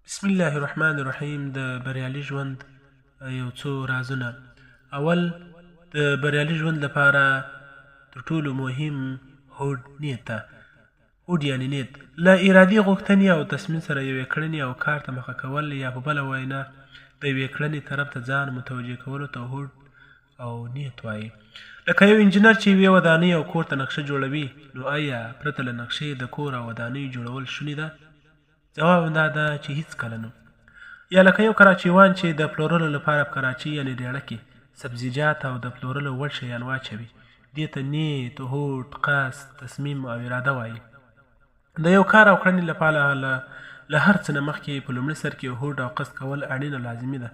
بسم الله الرحمن الرحیم. د بریالي ژوند یو څو رازونه. اول، د بریالي ژوند لپاره تر ټولو مهم هوډ نیت ده. هوډ یعنی نیت، له ارادي غوښتنې او تصمیم سره یوې کړنې او کار ته مخه کول، یا په بله وینا د یوې کړنې طرف ته ځان متوجه کولو ته هوډ او نیت وایي. لکه یو انجینر چې یوې ودانۍ او کور ته نقشه جوړوي، نو ایا پرته له نقشې د کور او ودانۍ جوړول شونې ده؟ ځواب دا ده چې هیڅکله نه. یا لکه یو کراچیوان چې د پلورلو لپاره په کراچۍ یعنې ډېړه کې سبزیجات او د پلورلو وړ شیان واچوي، دې ته نیت، هوډ، قصد، تصمیم او اراده وایي. د یو کار او کړنې لپاره له هر څه نه مخکې په لومړي سر کې هوډ او قصد کول اړین او لازمي ده،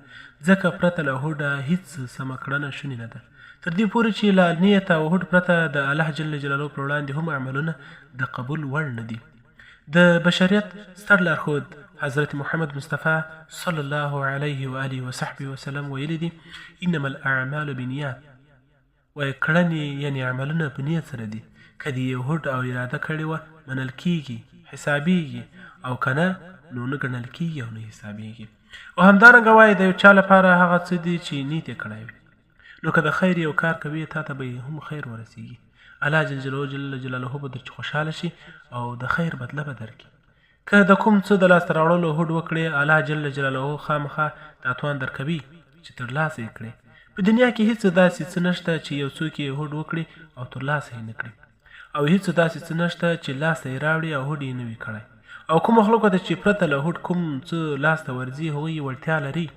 ځکه پرته له هوډه هیڅ سمه کړنه شونې نه ده. تر دې پورې چې له نیت او هوډ پرته د الله جل جلاله پر وړاندې هم عملونه د قبول وړ نه دي. د بشریت ستر لارښود حضرت محمد مصطفی صلی الله علیه و آله و صحبه وسلم ویلي دي: انما الاعمال بالنیات. وایي کړنې یعنې عملونه په نیت سره دي، که دې یې هوډ او اراده کړې وه منل کیږي، حسابیږي، او که نه نو نه ګڼل کیږي او نه حسابیږي. او همدارنګه وایي د یو چا لپاره هغه څه دي چې نیت یې کړی وي، نو که د خیر یو کار کوي تا ته به یې هم خیر ورسیږي. الله جل جلاله جل جلاله به درڅخه خوشحاله شي او د خیر بدله به درکړي. که د کوم څه د لاسته راوړلو هوډ وکړې، الله جل جلاله خامخا دا توان درکوي چې ترلاسه یې کړې. په دنیا کې هیڅ داسې څه نشته چې یو څوک یې هوډ وکړي او ترلاسه یې نه کړي، او هیڅ داسې څه نشته چې لاسته یې راوړي او هوډ یې نه وي کړی. او کومو خلکو ته چې پرته له هوډ کوم څه لاسته ورځي، هغوی یې وړتیا لري.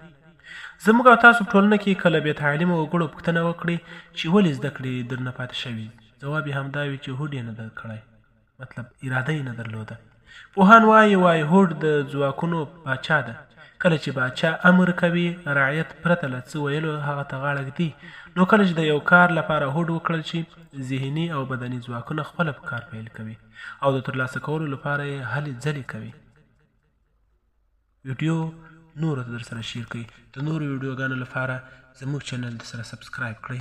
زموږ او تاسو په ټولنه کې که له بې تعلیمه وګړو پوښتنه وکړي چې ولې زده کړې درنه پاتې شوي، ځواب یې همدا وي چې هوډ یې نه ده کړی، مطلب اراده یې نه درلوده. پوهان وایي هوډ د ځواکونو باچا ده. کله چې باچا امر کوي، رعیت پرته له څه ویلو هغه ته غاړه ږدي. نو کله چې د یو کار لپاره هوډ وکړل شي، ذهني او بدني ځواکونه خپله په کار پیل کوي او د ترلاسه کولو لپاره یې هلې ځلې کوي. ویډیو نورو ته درسره share کړئ. د نورو ویډیوګانو لپاره زموږ channel درسره subscribe کړئ.